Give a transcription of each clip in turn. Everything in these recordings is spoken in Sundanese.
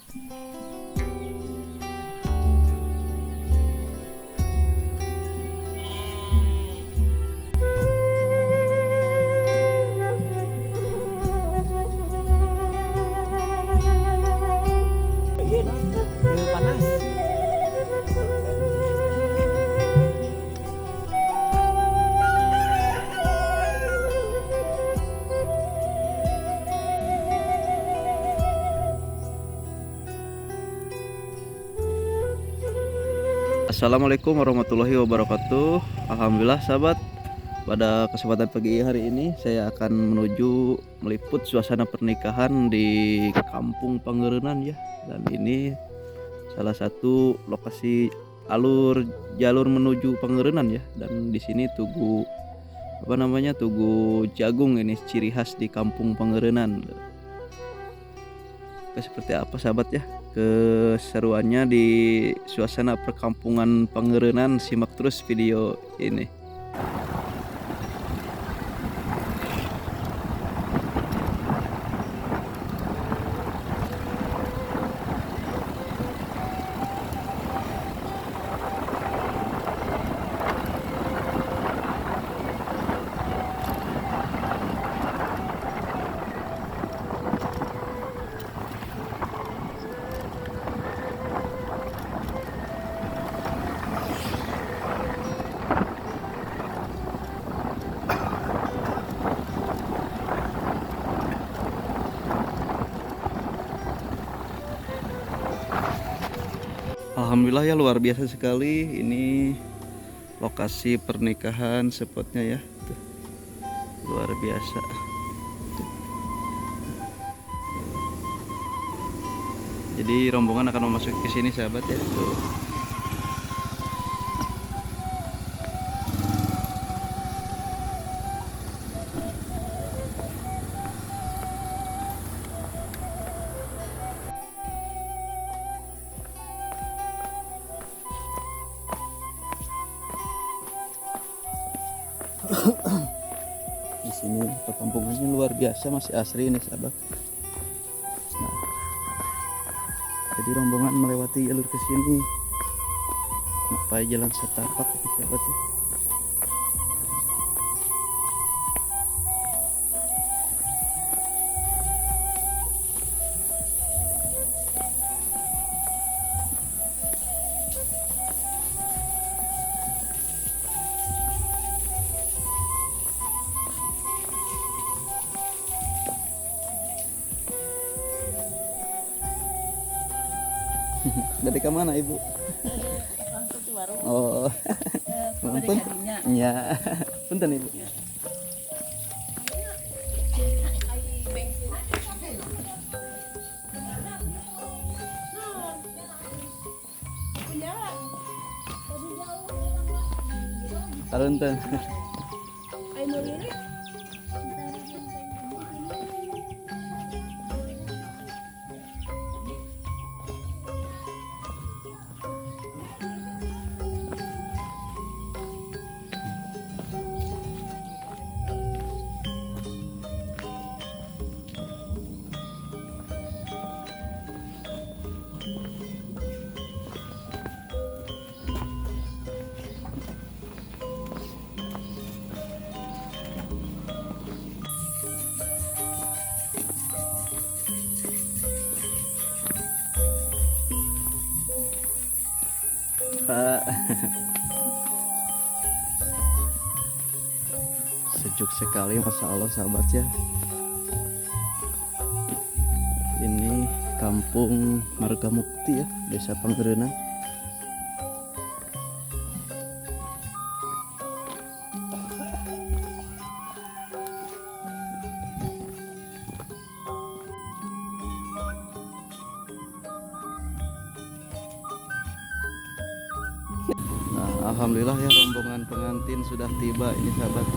Panas. Assalamualaikum warahmatullahi wabarakatuh. Alhamdulillah sahabat, pada kesempatan pagi hari ini saya akan menuju meliput suasana pernikahan di Kampung Pangreuneunan ya. Dan ini salah satu lokasi alur jalur menuju Pangreuneunan ya. Dan di sini tugu apa namanya, tugu jagung, ini ciri khas di Kampung Pangreuneunan. Oke, seperti apa sahabat ya keseruannya di suasana perkampungan Pangreuneunan, simak terus video ini. Alhamdulillah ya, luar biasa sekali ini lokasi pernikahan spotnya ya. Tuh, luar biasa. Tuh. Jadi rombongan akan memasuki ke sini sahabat ya. Tuh. Di sini perkampungannya luar biasa, masih asri ini sahabat. Nah, jadi rombongan melewati jalur ke sini, sampai jalan setapak sahabat ya. Dari ke mana ibu? Langsung di warung. Oh, punten. Ya, punten ibu. Tarunten. Pak. Sejuk sekali, masya Allah sahabat ya. Ini Kampung Margamukti ya, Desa Pangreuneunan. Nah, alhamdulillah ya, rombongan pengantin sudah tiba ini sahabat.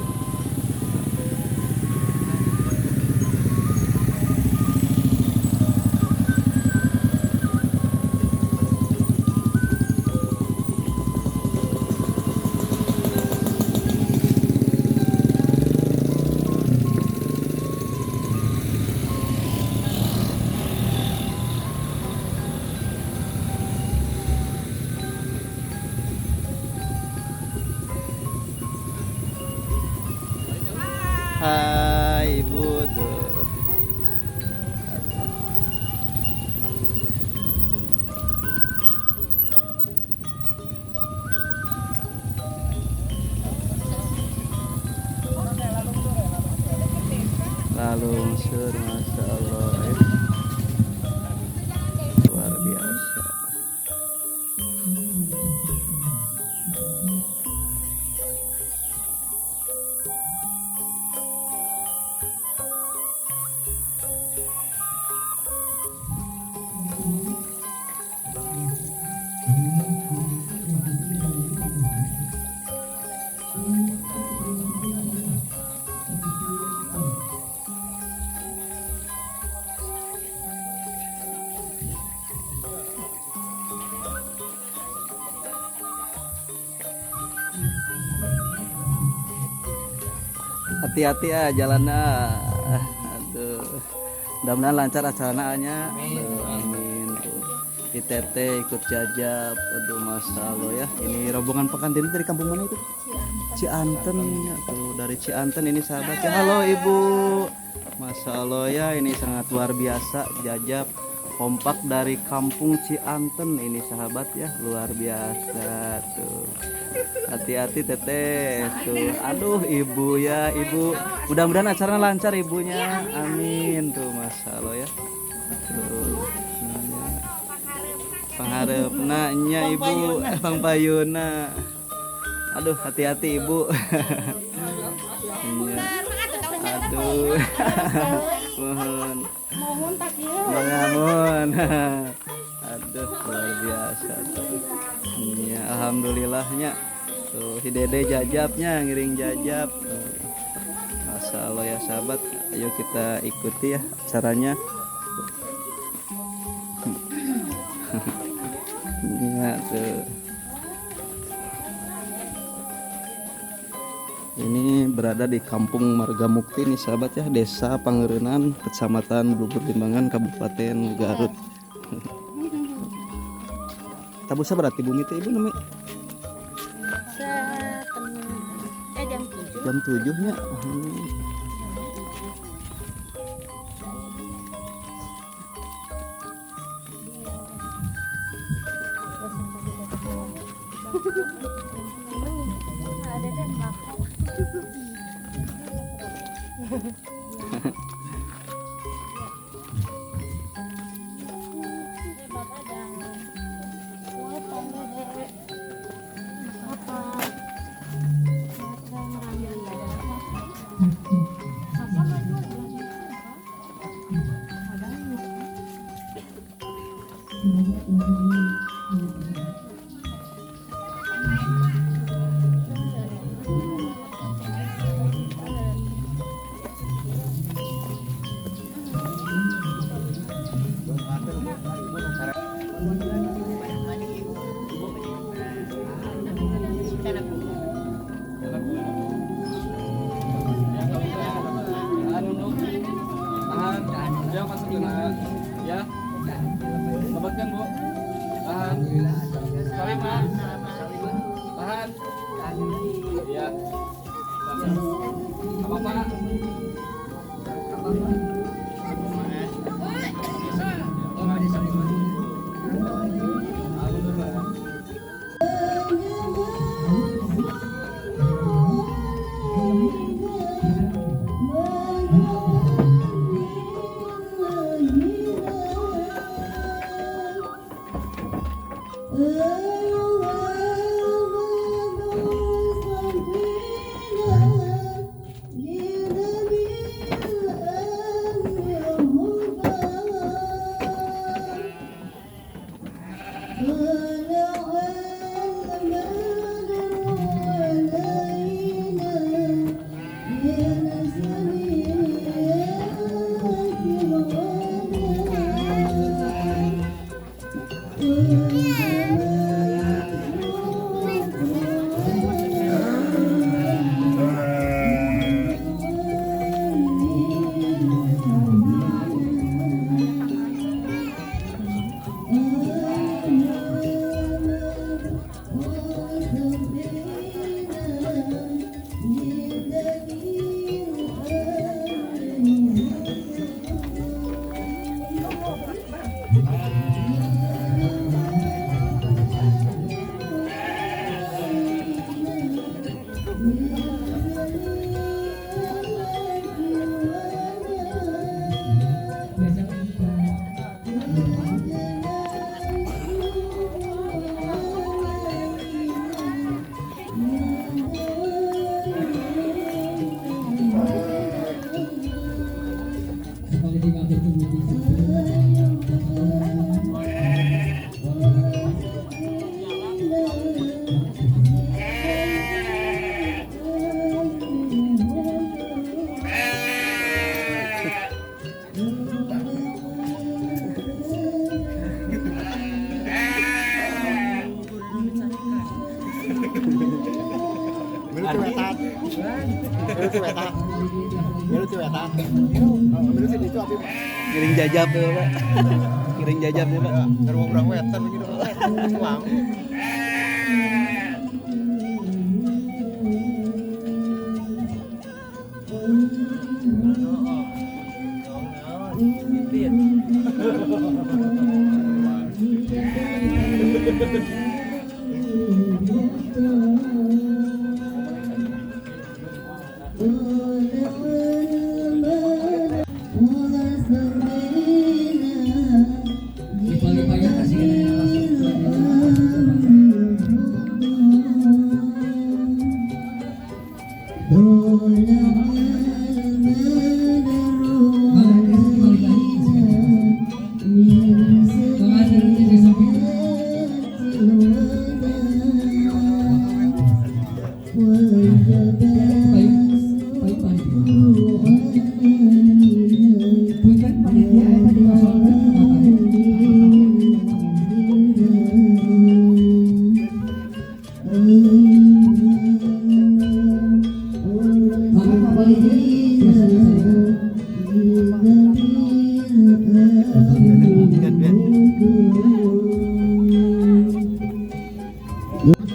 Hati-hati ah jalannya. Aduh. Mudah-mudahan lancar acaranya nya. Aduh, amin tuh. Di Teteh ikut jajab. Aduh, Masya Allah ya. Ini rombongan pengantin dari kampung mana itu? Cianten ya tuh, dari Cianten ini sahabat ya. Halo Ibu. Masya Allah ya, ini sangat luar biasa jajab kompak dari kampung Cianten ini sahabat ya, luar biasa tuh. Hati-hati Teteh tuh. Aduh Ibu ya, Ibu. Mudah-mudahan acaranya lancar ibunya. Amin tuh, Masya Allah ya. Tuh. Ya. Panghareupna nya Ibu, pangpayuna. Aduh, hati-hati Ibu. Iya. Aduh. Mohon. Mohon tak ya. Mengamun. Aduh, luar biasa tuh. Iya, alhamdulillahnya. Tuh, si Dede jajabnya, ngiring jajab. Tuh. Masya Allah ya sahabat, ayo kita ikuti ya acaranya. Iya tuh. Ini berada di Kampung Margamukti nih sahabat ya, Desa Pangreunan, Kecamatan Blubur Limbangan, Kabupaten Garut. Tabusa berarti bumi teh Ibu namanya Jam 7. Jam 7 nya. Ada dan makan. Tahan nunduk. Tahan. Ya masuk ya. Ya. Lebatkan, Bu. Tahan. Sorry, Mak. Tahan. Iya. Apa, Pak? Ngiring jajab ya, Pak. Ngiring jajab ya, Pak. Urang wetan gitu.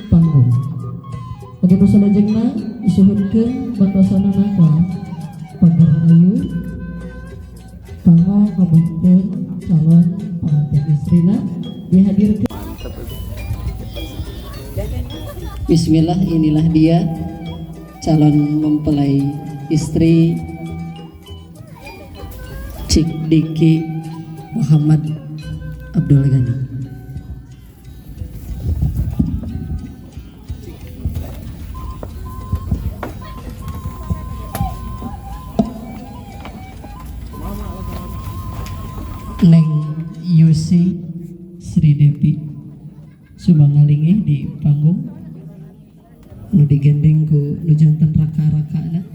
Panggung. Begitu salajengna disuhunkeun bantosanana ka Pager Ayu kanggo ngabantuan calon pengantin istrina dihadirkeun. Bismillah, inilah dia calon mempelai istri Cik Diki Muhammad Abdul Ghani. Neng Yusi Sri Devi Subangalingih di panggung nu digendeng ku nu janten raka-rakana.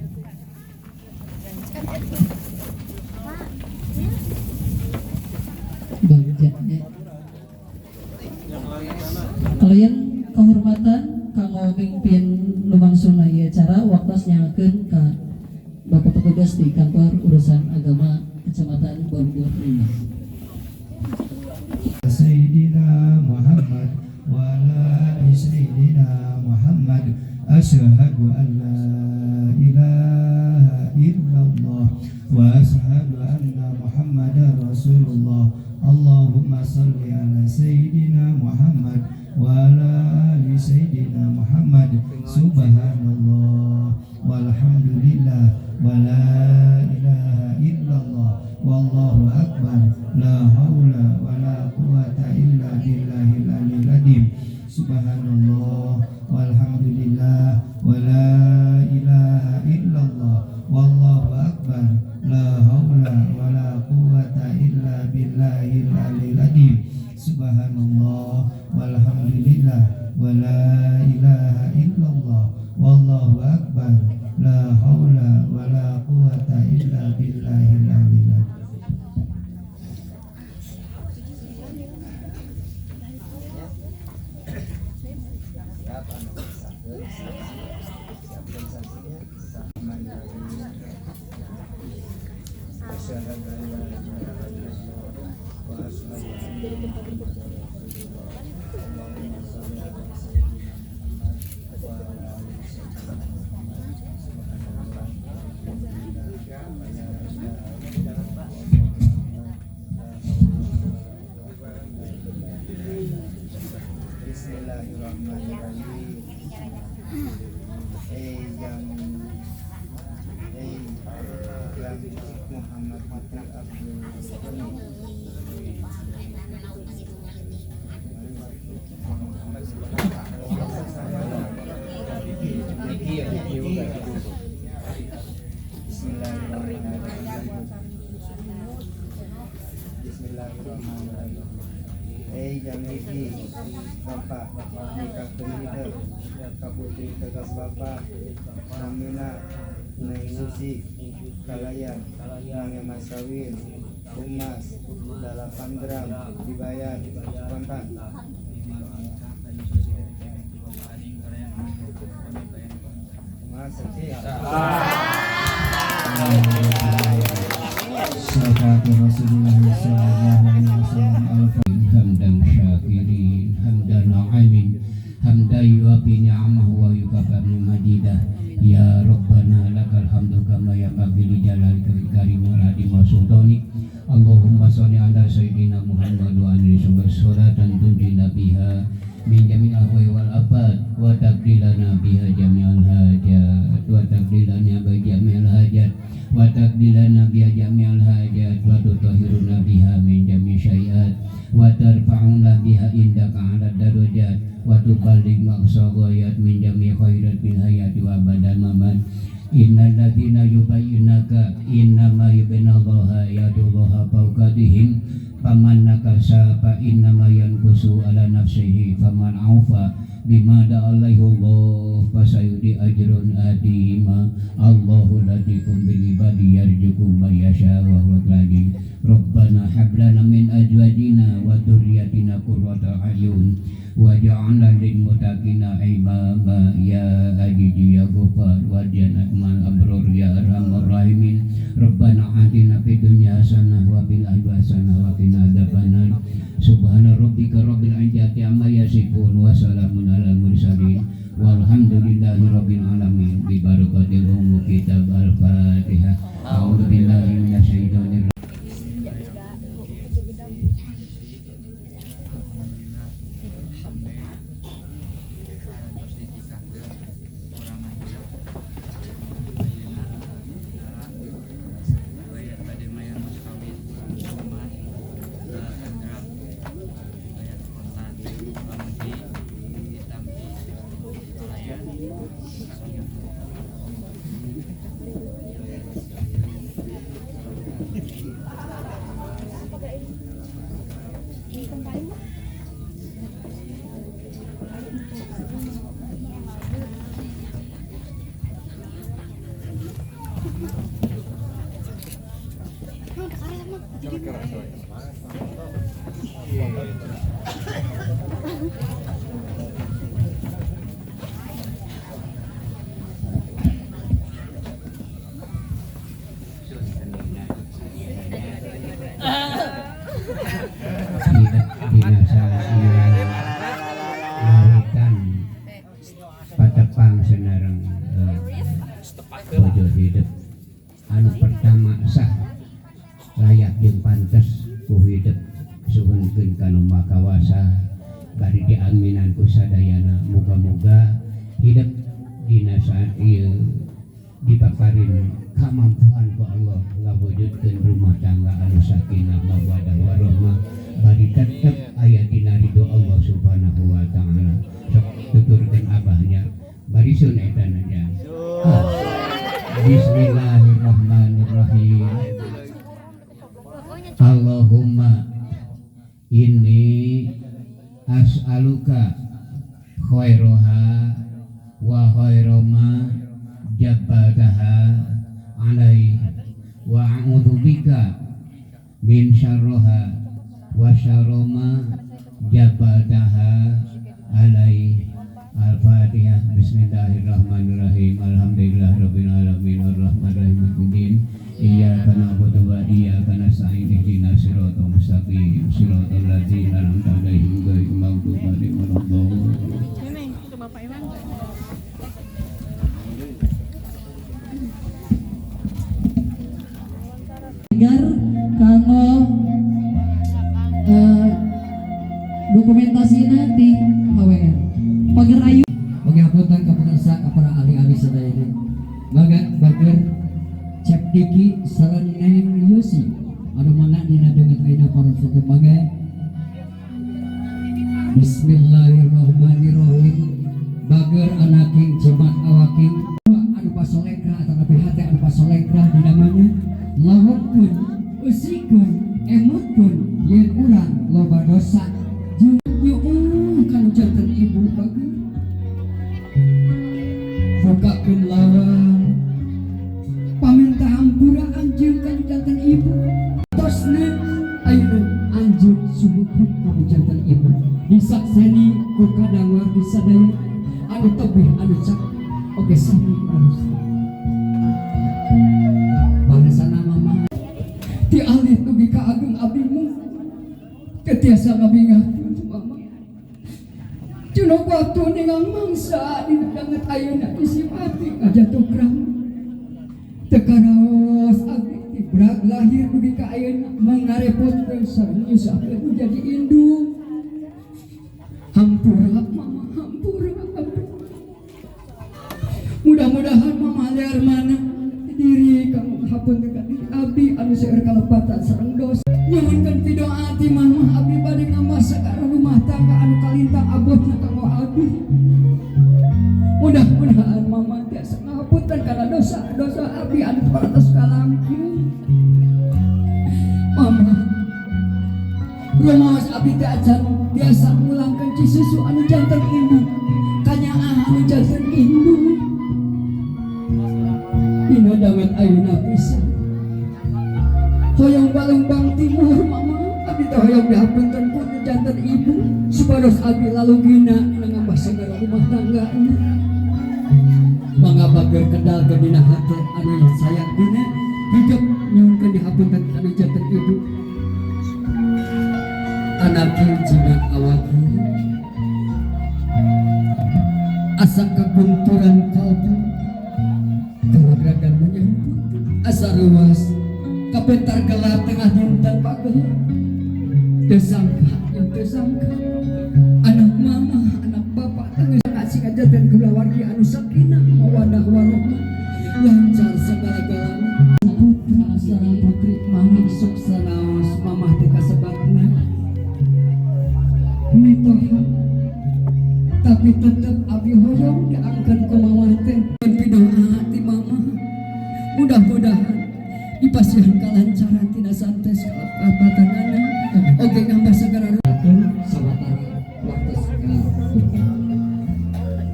Bagja ya. Kalian kehormatan kanggo mimpin lumangsungna ieu acara waktos nyangakeun ka Bapak petugas di kantor urusan agama Kecamatan Bogor 5. Sayyidina Muhammad wa ala ali Sayyidina Muhammad. Asyhadu an la ilaha illallah wa asyhadu anna Muhammadar Rasulullah. Allahumma salli ala Sayyidina Muhammad wa ala ali Sayyidina Muhammad. Subhanallah walhamdulillah wa la ilaha illallah wallahu akbar la haula wa la quwata illa billahil aliyil azim. Subhanallah walhamdulillah wa la ilaha illallah wallahu akbar la haula wa la quwata illa billahil aliyil azim. Subhanallah walhamdulillah wa la ilaha illallah wallahu akbar la haula wa la quwata illa billahil aliyil azim. Bismillahirrahmanirrahim. Yang Muhammad Abdul Ghani. Bismillahirrahmanirrahim. Bismillahirrahmanirrahim. Yang iki bapak nikah hidep kaputri tegas bapak namina Neng Susi kalayan nange mas kawin emas 8 gram dibayar kontan. Mas. sallallahu alaihi wasallam. Hamdan syakirin, hamdan amin, hamdan yuafi ni'amahu wa yukafi majidah. Ya Rabbana lakal hamdu kama yanbaghi li jalalika wal karimi wal azimi wa sultani. Allahumma sholli ala sayyidina Muhammad wa alihi wa salatan tunjina biha min jami'il ahwa'i wal afat wa taqdilana biha jami'al hajat wa taqdilana bi jami'il hajat wa taqdilana biha jami'al hajat wa tutahhiruna biha min jami'i syai'at wa tarfa'una biha indaka 'ala darajat wa tuballigh maqsadayat min jami'i khairat fil hayati wa badal mamat. Innal ladzina yubayyinaka innama yubayyinallaha yadullaha fawqa dihim faman nakasa fa innama yankusu ala nafsihi faman aufa bima da'alaihi Allah fasayudi ajrun adima. Allahu latifun bil ibadi yarzuqu man yasha wa huwa al-qadir. Rabbana hab lana min azwajina wa dhurriyyatina qurrata a'yun waj'alna lil muttaqina imama. Ya aziz ya ghafar wa jannat mal abrar ya arhamar rahimin. Rabbana atina fid dunya hasanah wa fil akhirati hasanah wa qina adzabannar. Subhana rabbika rabbil izzati amma yasifun wa salamun alal mursalin walhamdulillahi rabbil alamin. Bi barakatil ummu kitab al-Fatihah. A'udzu billahi minasyaitonir. Patepang senareng bojo hidup anu pertama sah layak jeung pantes ku hidup suhunkeun ka nu Maha Kawasa bari diaminan ku sadayana. Muga-muga hidup dina saat ieu dipaparin kamampuan ku Allah ngawujudkeun rumah tangga anu sakinah mawaddah warahmah bari tetep aya dina ridho Allah Subhanahu wa taala. Sok tuturkeun abahnya barisun eta aja. Bismillahirrahmanirrahim. Allahumma inni as'aluka khairaha wa khaira ma jabbaltaha alaihi wa a'udzubika min syarriha wa syarri ma jabbaltaha alaihi. Al-Fatihah. Bismillahirrahmanirrahim. Alhamdulillahirabbil alamin arrahmanirrahim maliki iyyaka na'budu wa iyyaka nasta'in ihdinas siratal mustaqim siratal ladzina an'amta 'alaihim ghairil maghdubi 'alaihim waladdallin. Ini ke Bapak Iwan. Agar kanggo dokumentasina di HWR. Pager ayu oke hapunten ka pemirsa ka para ahli-ahli sadayana. Mangga bager Cep Diki sareng Neng Yosi anu mana dina deungeut ayeuna para suku mangga. Bismillahirrahmanirrahim. Bager anaking jimat awaking anu pasolengkrah atanapi hate anu pasolengkrah dina mana lawongkeun eusikeun emutkeun yen urang loba dosa jeung nyu'un kanu janten ibu bager bukakeun lawang paminta hampura anjeun kanu janten ibu tosna ayeuna anjeun subuhkeun kanu janten ibu disakseni ku kadangwar di sadaya anu tebih anu cak oge sami manusia bahasana mama ti alih dugi ka agung abdi. Teu tiasa ngabingahkeun mama. Cunuk waktu ningang mangsa dina danget ayeuna disipati ngajatuh krama. Teu karaos abdi tibrak lahir dugi ka ayeuna mangarepotkeun sareng nyusahkeun jadi indung. Hampura mama, hampura abdi. Mudah-mudahan mama liar mana diri kamu hapunten ka diri abdi anu seueur kalepatan sareng dosa. Nyuhunkeun pidoa ti mama abdi bade ngamasak rumah tangga anu kalintang abotna kanggo abdi. Mudah-mudahan mama tiasa ngapunten kana dosa-dosa abdi anu parantos kalangkung. Mama, rumaos abdi teh acan biasa mulangkeun cisusu anu janten indung, kanyaah anu janten indung. Dina danget ayeuna pisan. Hoyong Balumbang Timur mama, abdi teh hoyong dihapunten ku nu janten ibu supados abdi lalugina dina ngambah sagala rumah tanggana. Mangga bager kendal ke dina hate anu sayang dina hidup nyuhunkeun dihapunten anu janten ibu. Anaki jimat awaki asa kagunturan kalbu kalagragan menyambut asa ruas kapentar gelap tengah dinten pagel teu sangka yang teu sangka anak mama anak bapak tengah sing ngajaten kulawargi anu sakinah mawadah warahmah lancar segala-galana. Putra sareng putri mami sok sanaos mamah teh kasebabna mitoha tapi tetep abi hoyong diangkat ku mamah teh pidoa ti mama. Mudah-mudahan dipasihan kalancaran tina santes kalapatanana oge ngambah sagala sawatara waktos ka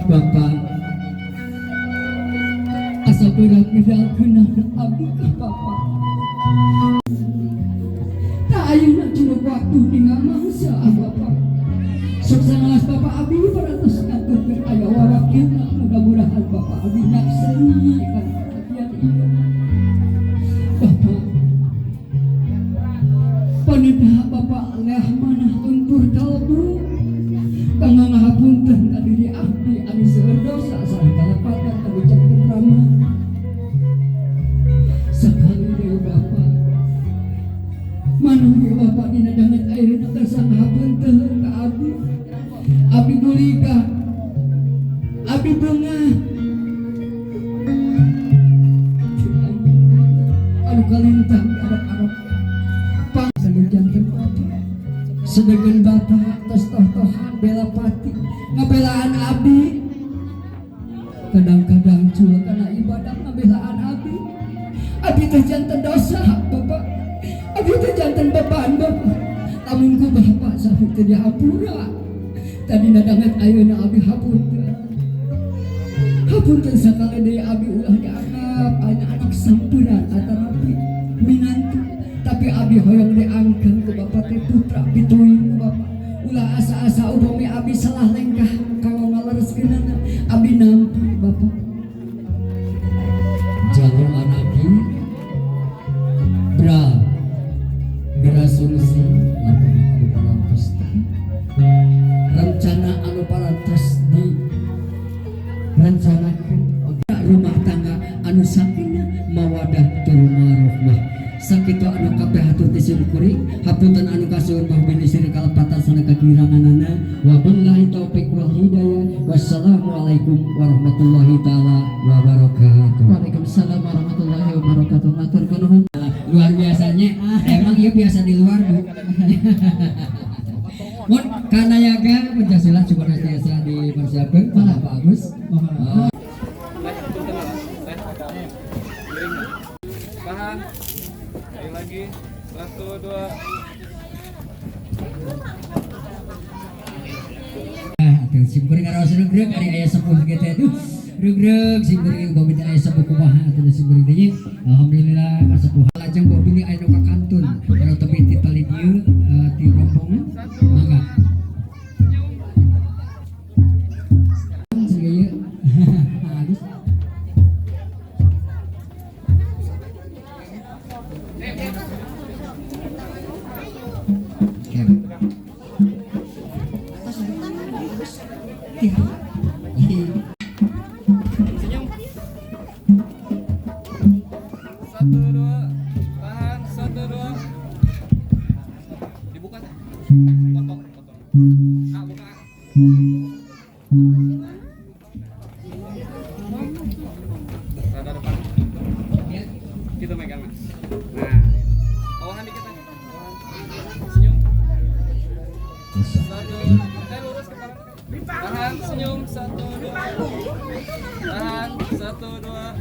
Bapak asa berat ngedalkeun abdi ka Bapak. Tak ayeuna cuma waktu ningal mangsa Bapak. Sok sanaos Bapak abdi parantos ngaturkeun aya wawakilna mudah-mudahan Bapak abdi nyakseni kana kejadian ieu. Bapak panedah Bapak leah manah luntur kalbu kanggo ngahapunten ka diri abdi anu seueur dosa sareng kalepatan kagucapkeun rama. Sakali deui Bapak manuh Bapak dina danget ayeuna kersa ngahapunten ka abdi. Abdi bulika abdi bengah anu kalintang di arep-arep pangsalir janten Bapak sedegeun Bapak tos toh-tohan bela pati ngabelaan abdi. Kadang-kadang cul kana ibadah ngabelaan abdi. Abdi teh janten dosa Bapak, abdi teh janten beban Bapak. Lamun ku Bapak sahur teh dihampura tadi nadanget ayeuna abdi hapunten. Hapunten sakali deui abdi ulah dianggap anak sampuran atanapi minantu tapi abdi hoyong diangkeun ku Bapak teh putra pituin ku Bapak. Ulah asa-asa upami abdi salah lengkah kanggo ngalereskeunana abdi nampi Bapak. Jalur anaki bra gerasungsi lamun anu parantos rencana anu parantos di rencanakeun rumah tangga anu sakinah mawadah tur warahmah. Sakitu anu kabeh hatur ti simkuring hapunten anu kasuhun bahbini siri kalepatan sana kakiranganana. Wabillahi taufik wal hidayah. Wassalamualaikum warahmatullahi taala wabarakatuh. Waalaikumsalam warahmatullahi wabarakatuh. Matur nuhun. Luar biasanya emang iya biasa di luar Bu. Mun kanayaga Pancasila cukup biasa dipersiapkan malah Pak Agus. Oh. Tahan. Sekali lagi. 1, 2. Atuh simkuring ngaraos regreg ari aya sepuh ge teh aduh. Regreg simkuring upami teh aya sepuh kumaha atuh simkuring teh nya. Alhamdulillah kasepuhan lajeng bobili aya nu ka kantun anu tepi ti tali dieu ti rombongan mangga. Siga ieu. Agus. Oke. Senyum. Satu dua. Tahan satu dua. Dibuka teh. Potong, potong. Ah, buka. Rada depan. Kita megang, Mas. Nah. Bawahan dikit aja. Bawahan. Senyum. Satu. Lurus kepala. Tahan, senyum. Satu, dua. Tahan, satu, dua.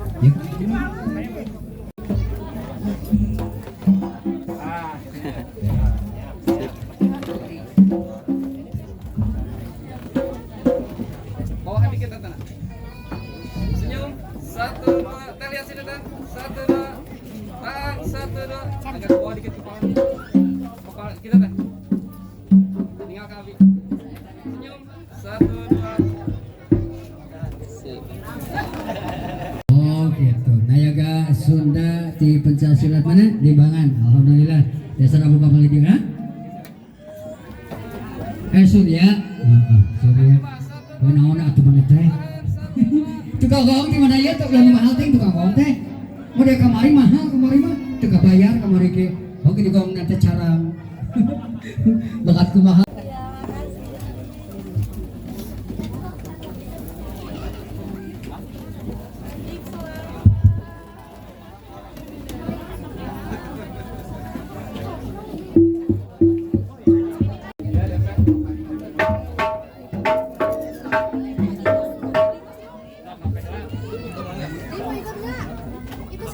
Bawahan dikit, Tante. Senyum. Satu, dua. Teh, lihat sini, Teh. Satu, dua. Tahan, satu, dua. Agak ke bawah dikit kepala. Kepala kita, Teh. Tinggal ke Abi. Senyum. Satu, dua. Sip. Oh gitu. Nayaga Sunda di pencak silat mana? Limbangan. Alhamdulillah. Dasar abu kapal di ha? Surya. Heeh, Surya. Oh, naon atuh mana teh? Tukang gong di mana ya? Tukang mahal teh tukang gong teh. Mau dia kamari mahal kamari mah teu kabayar kamari ge. Oh gini gong nanti carang. Bakat kumaha.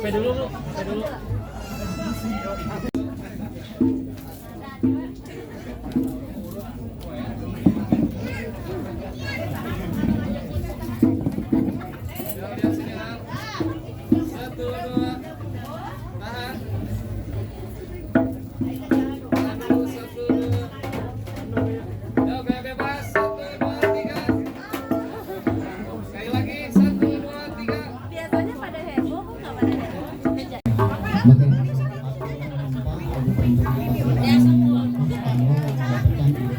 HP dulu, Bu. HP dulu. Lihat sini, Al. Satu, dua. Tahan. Tahan dulu, satu, dua. Yo, gaya bebas. Satu, dua, tiga. Sekali lagi, satu, dua, tiga. Biasanya pada heboh kok nggak pada heboh.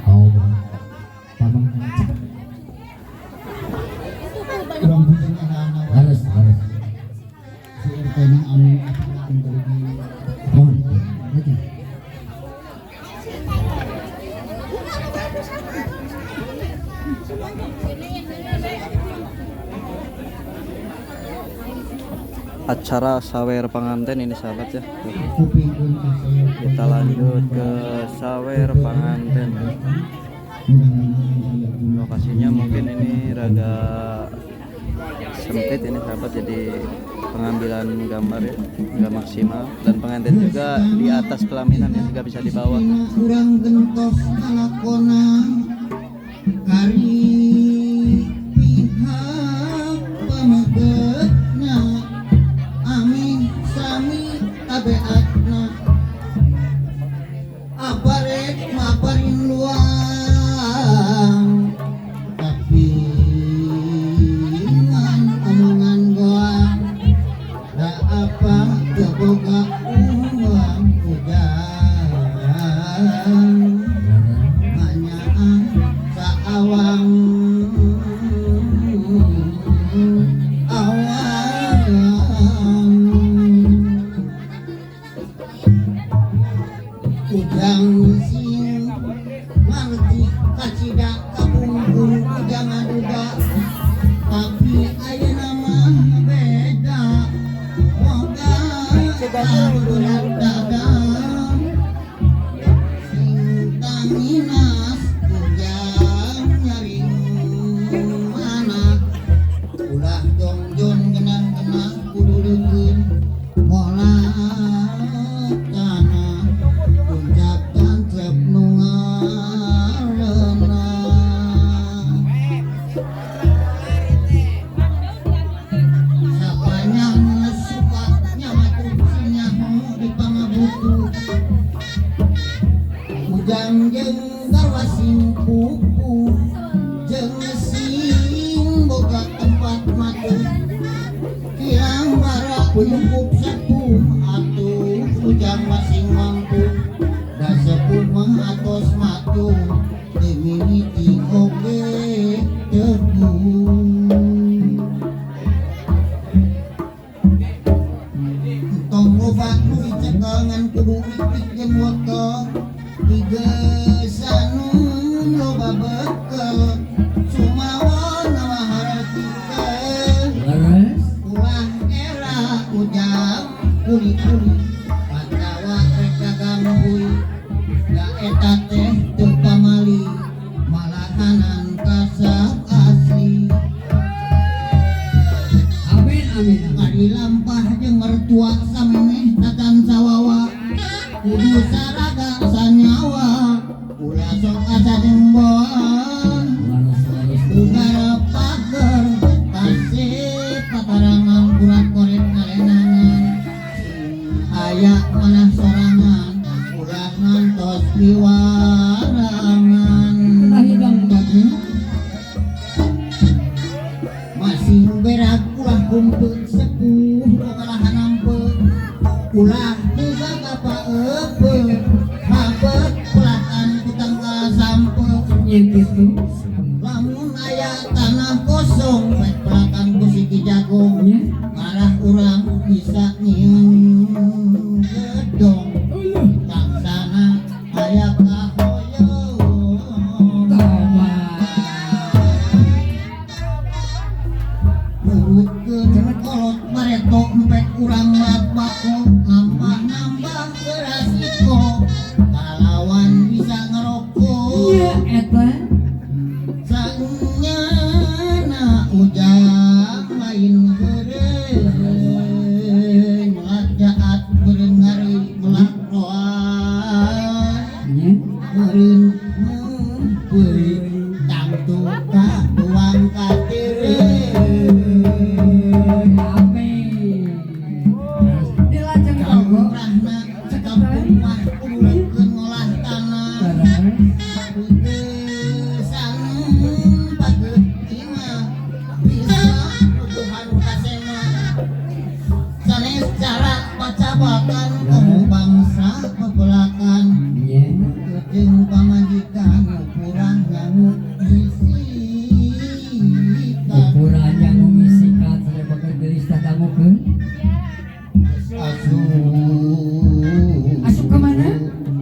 Oh, pamang harus harus. Oh, oke. Acara sawer panganten ini sahabat ya. Kita lanjut ke sawer panganten. Lokasinya mungkin ini rada sempit ini sahabat, jadi pengambilan gambar ya nggak maksimal, dan pengantin juga di atas pelaminan ya, nggak bisa dibawa. Kurang gentos kalakona kari pihak pamegetna amin sami tabeatna aparek maparin luang tapi ngan omongan goang da apa teu boga uang ujang hanya saawang awang ujang sing ngarti kacida kapungkur ujang ngaduga tapi ayeuna mah beda moga berat dagang sing tanginas ujang nyaring mana ulah jongjon genah-genah kudu leukeun mola tanah puncak tancep nu ngareunah. Sapanyang suka nyamatu sinyaho di pangabutu ujang jeung garwa sing pupu jeung sing boga tempat matu kirang bara cukup sepuh atuh ujang masing mampu da sepuh mah atos matu teu mimiti oge teu Tua samemeh tacan sawawa kudu saraga sanyawa ulah sok asa jemboan ugar pager kasih patarangan kurat koret ngalenangan sing aya manah sorangan ulah ngantos piwarangan Hidang bagus. Masih berak ulah kumpul sepuh kalahan nampe ulah juga kapa epe mabek pelakan kutangga sampe Nya kitu. Lamun aya tanah kosong pek pelakan ku siki jagung Nya. Ngarah urang bisa nyieun gedong laksana aya kahoyong Toba. Nurutkeun kolot bareto empek urang mat bako nambah-nambah resiko kalawan bisa ngerokok Nya eta. Sanyana ujang lain heureun melak jaat meureun ngari melak roan Nya. Meureun meupeui tangtu ka tuang katireun. Amin. Dilajeng togo. Kamprahna sakampung mah kudu leukeun ngolah tanah. Putusan pageuh imah bisa nuduhan kasema sanes cara pacabakan komo bangsa pepelakan Nya. jeung pamajikan ukuran nyangu bisikan. Ukuran yang ngisikat saya bakal gelis tadangukeun. Asup Asup ke mana?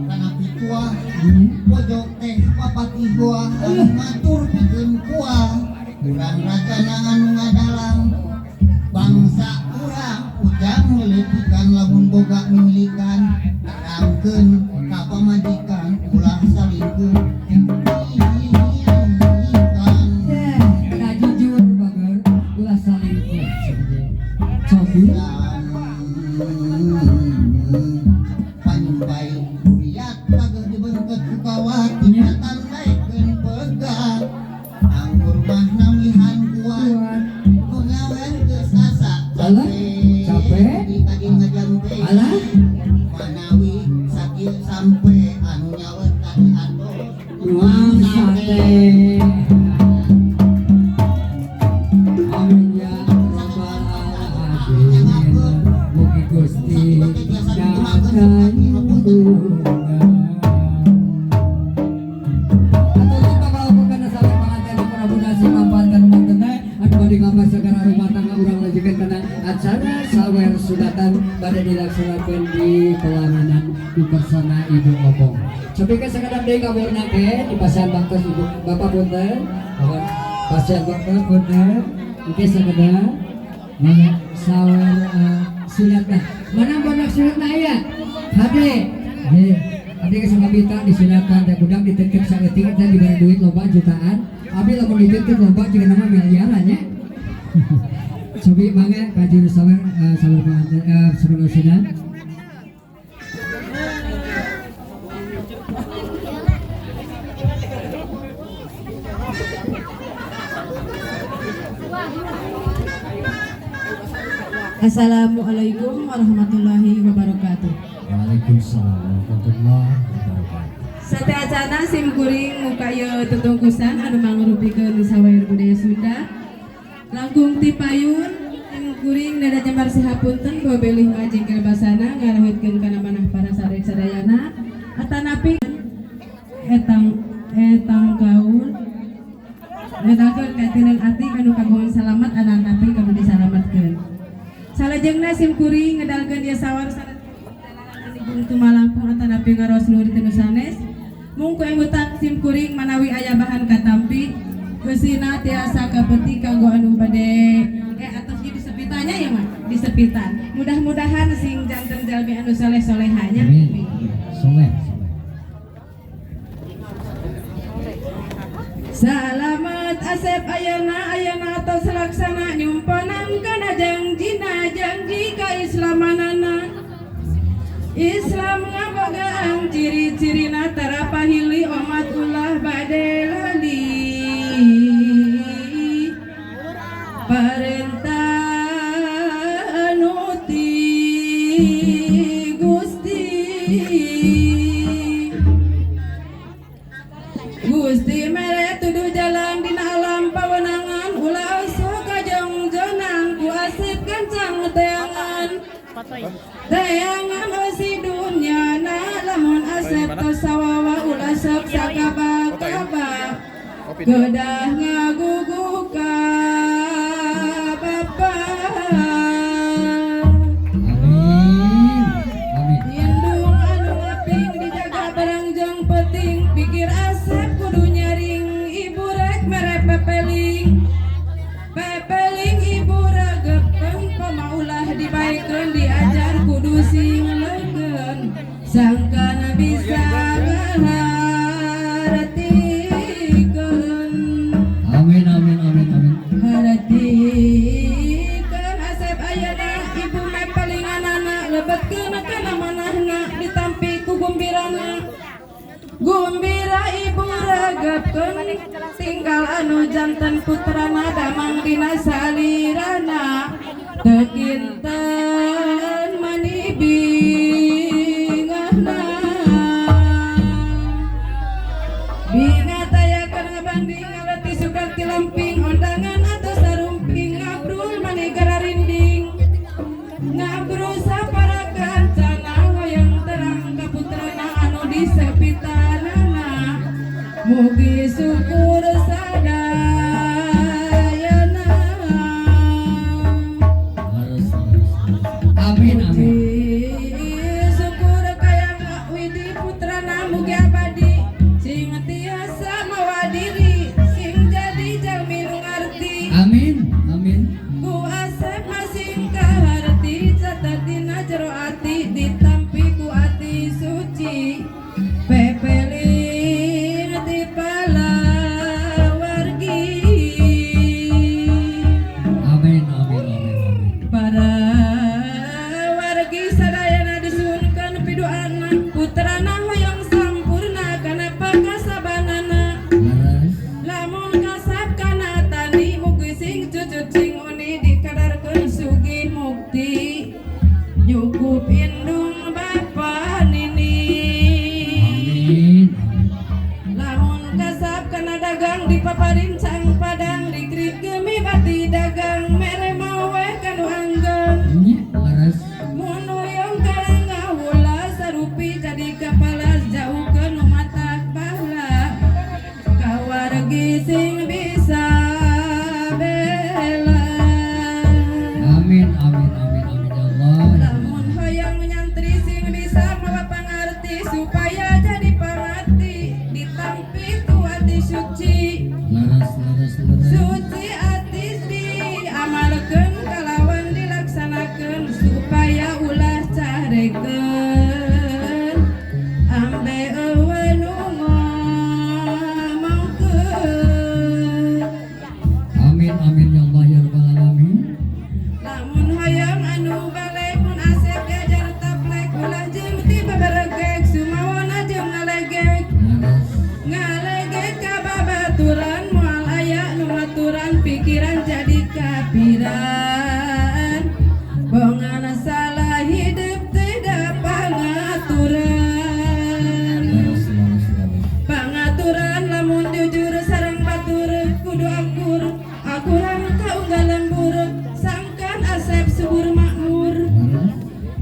Kana pituah Nya. Pojok teh papatih goa anu ngatur pikeun kuah urang rajana anu ngadalang bangsa urang ujang leuleutikan lamun boga mimilikan terangkeun ka pamajikan ulah salingkuh kan. Teh, kena jujur bager, ulah salingkuh sebenarnya. Cobi. Panyumpai duriat pageuh dibeungkeut ku kawat tingkatan daekeun pegat anggur mah namihan kuat nu nyawer geus asa Alah, capek. Di tadi ngajampe Alah. Manawi sakieu sampe anu nyawer tadi atos Nuang sate. Amin ya rabbal alamin. Mugi Gusti nyatayundungan. Atuh bakal kana sawer panganten Prabu Nasi manfaatkan rumah tangga anu bade gambar segala rumah tangga urang lanjutkeun kana acara sawer sunatan bade dilaksanakeun di pelaminan di persona Ibu Obong. Sampai sakedap deui kaburna ge di pasihan baktos Ibu Bapak punten. Bapak pasihan baktos punten. Engke sakedap mana sawer sunatna. Mana bonak sunatna aya? Hade. Nggih. Abdi geus ngabita disunatan teh budak dititip saeutik teh dibere duit loba jutaan. Abdi lamun dititip loba jiga nama miliaran nya. Cobi mangga ka juru sawer sawer panganten sawer sunat. Assalamualaikum warahmatullahi wabarakatuh. Waalaikumsalam warahmatullahi wabarakatuh. Sateuacana sim kuring muka ieu tetungkusan anu mangrupikeun sawer budaya Sunda. Langkung ti payun sim kuring nada jembar sihapunten babelih majengkel basana ngarahuitkeun kana manah para sarek sadayana atanapi etang etang kaul ngedalkeun katineng ati anu kagungan salamat ananapi kudu disalamatkeun. Salajengna sim kuring ngedalkeun ieu sawar Bungtu Malangpung atanapi ngaros luhur teu sanes. Mung ku emutan sim kuring manawi aya bahan katampi eusina tiasa kapeti kanggo anu bade atos ieu disepitanya ya mah disepitan. Mudah-mudahan sing janten jalmi anu soleh solehanya. Amin. Soleh soleh. Salamat Asep ayeuna ayeuna atos laksana nyumponan kana jangjina janji kaislamana. Islam ngabogaan ciri-cirina tara pahili omat ulah bade lali parentah anu ti Gusti Gusti mere tuduh jalan dina alam pawenangan ulah osok kajongjonan ku asep gancang teangan teangan osi dunya na lamun asep tos sawawa ulah sok sakaba-kaba kedah ngagugu ka Bapa. Amin. Amin. Indung anu ngaping dijaga barang jeung penting pikir asep kudu nyaring ibu rek mere pepeling pepeling ibu regepkeun pamaulah dibaekeun diajar kudu sing leukeun sangkana bisa ngahartikeun. Amin amin amin amin. Hartikeun asep ayeuna ibu mepelinganana lebetkeun kana manahna ditampi ku gumbirana gumbira ibu regepkeun tinggal anu janten putrana damang dina salirana teu kinten mani bingahna binga tayakeun ngabanding ngaleuti suka tilemping undangan atau sarumping ngabrul mani gararinding ngabrul sapara kancana hoyong terang ka putrana anu disepitanana mugi syukur sadayana. Harus harus. Amin amin. Mugi syukur kaya widi putrana mugi abadi sing tiasa mawa diri sing jadi jalmi nu ngarti Amin amin. ku asep masing kaharti catet dina jero ati ditampi ku ati suci pepeling ti palawargi. Amin amin amin amin. Para wargi sadayana disuhunkeun piduana putrana hoyong sampurna kana pakasabanana Leres. lamun kasab kana tani mugi sing cucut sing uni dikadarkeun sugih mukti nyukup indung bapa nini. Amin. Lamun kasab kana dagang dipaparin cang padang dikrik gemi bati dagang mere mawe kanu anggeng Nya leres. mun hoyong karang ngawula sarupi jadi kepala jauh ke nu matak baheula kawargi sing bisa bela. Amin amin amin amin ya Allah. Lamun hoyong nyantri sing bisa mawa pangarti supaya jadi pangati ditampi ku ati suci Leres leres leres. suci ati diamalkeun kalawan dilaksanakeun supaya ulah carekeun ambe eueuh nu ngomongkeun. Amin amin ya Allah ya rabbal alamin. Lamun hoyong anu balik mun asep diajar taplek ulah jeung ti babaregek sumawona jeung ngalegek Leres. ngalegek ka babaturan moal aya nu ngaturan pikiran jadi kapiran bongan salah hidup tidak pangaturan Leres leres leres. pangaturan lamun jujur sareng batur kudu akur akuran kaunggal lembur sangkan asep subur makmur Leres.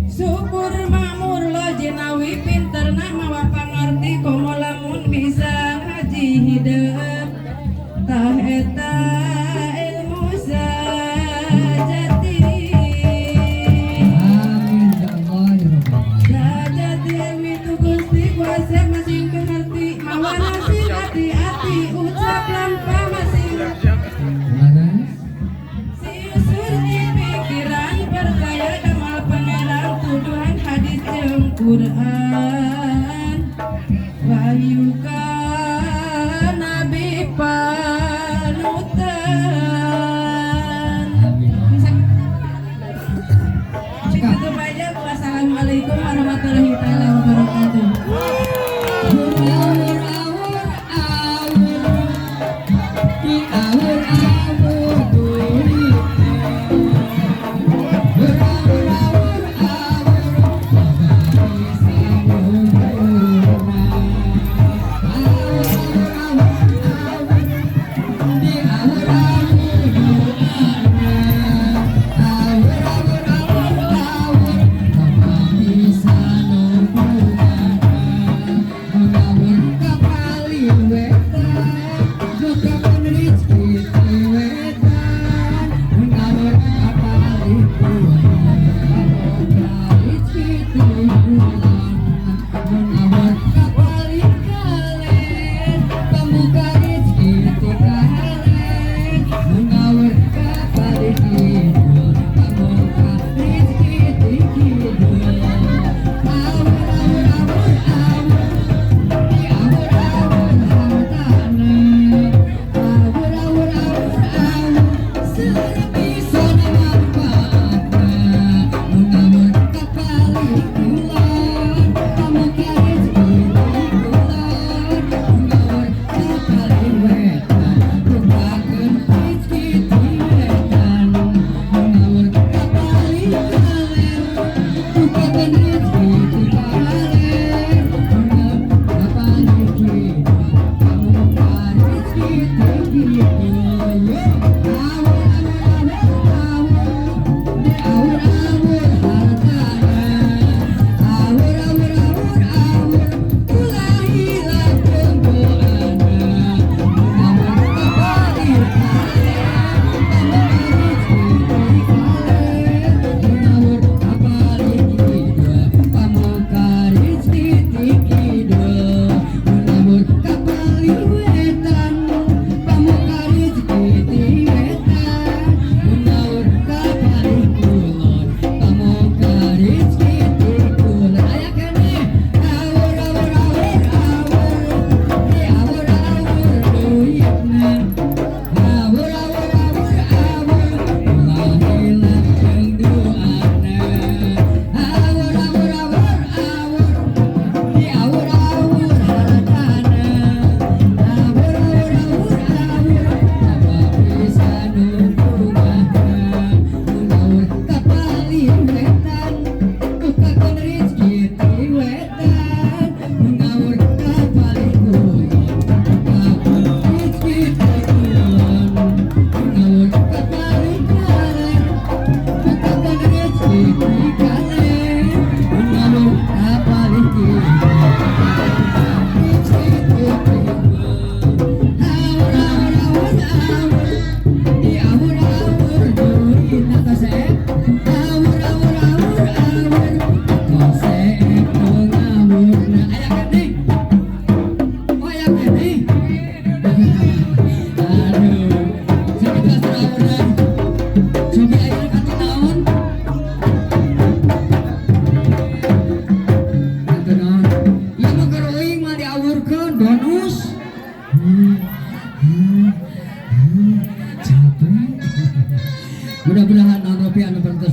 subur makmur lo jinawi pinter na mawa pangarti komo lamun bisa ngaji hidup tah eta ilmu sejati. Amin ya Allah ya rabbal alamin. Sejati itu Gusti kuasa masing pengerti mawa masing hati-hati ucap lampah masing Leres. sing surti pikiran percaya damal pangeran tuduhan hadis jeung Quran wahyu ka nabi panutan. Amin. Segitu aja. Wassalamualaikum warahmatullahi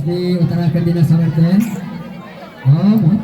Diutarakeun dina sawer teh. Oh, mohon.